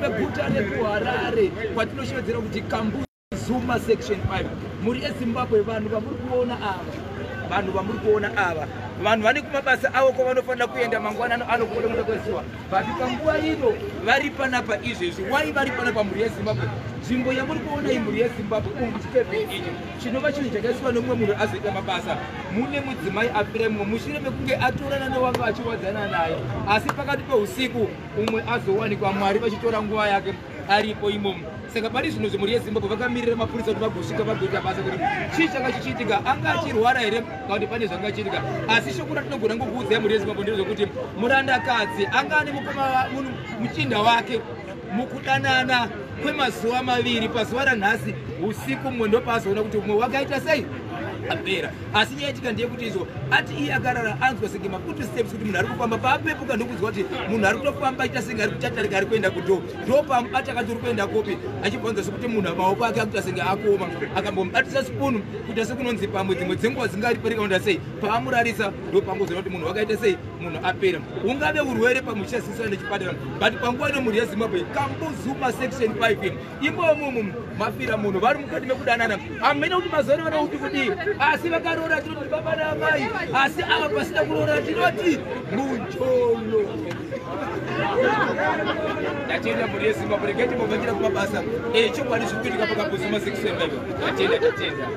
meguta rekuHarare, kwatinoshevedzera kuti Kambuzuma Section 5. Mhuri yeZimbabwe, vanhu vamuri kuona ava, vanhu vamuri kuona ava, vanhu vane kumabasa avo kwavanofanira kuenda mangwanani anokuona muda kwezuva, but panguva ino vari panapa izvezvi. Wai vari panapa, mhuri yeZimbabwe? Nzvimbo yamuri kuona iyi, mhuri yeZimbabwe, umu chipevhi ichi chinova chinhu chakaiswa nemumwe munhu azoita mabasa, mune mudzimai afira mumwe mushure mekunge atorana newanga achiwadzana naye, asi pakati peusiku umwe azowanikwa Mwari vachitora nguva yake aripo imomo. Saka pari zvino zvemhuri yeZimbabwe, vakamirira mapurisa kuti vagosvika vagoita basa kuti chii changa chichiitika, anga achirwara here kana kuti pane zvanga chiitika. Asi shoko ratinogona ngokuudzai, mhuri yeZimbabwe, ndezvekuti murandakadzi anga ane mukoma muchinda wake mukudanana kwemazuva 2. Pazuva ranhasi usiku mumwe ndopaazoona kuti umwe wakaita sei, apera. Asi nyaya itika ndeyekuti izvo ati iye akarara anzwa senge mafootsteps, kuti munhu ari kufamba. Paapepuka ndokunzwa kuti munhu ari kutofamba aita senge ari kutatarika, ari kuenda kudo. Ndopamubata akati, "Uri kuenda kopi?" Achibvunza sekuti munhu maoko ake akuita senge akuoma. Akambomubatisa sipunu kuita sekunonzi pamwe dzimwe dzenguva dzingaripereka sei. Paamurarisa ndopangozoona kuti munhu wakaita sei, munhu apera. Ungave urwere pamwe uchasisana nechipatara, but panguva ino, mhuri yeZimbabwe, Kambuzuma Section 5 imomumu mafira munhu vari mukati mekudanana. Hamene kuti mazuva ano vanokuti kudii, asi vakaroora tinoti baba naamai, asi ava pasina kuroora tinoti mujolo. Ndatenda, mhuri yeZimbabwe. Regai timbovachira kumabasa. Chokwadi zviri kuitika paKambuzuma Section 5. Ndatenda, tatenda.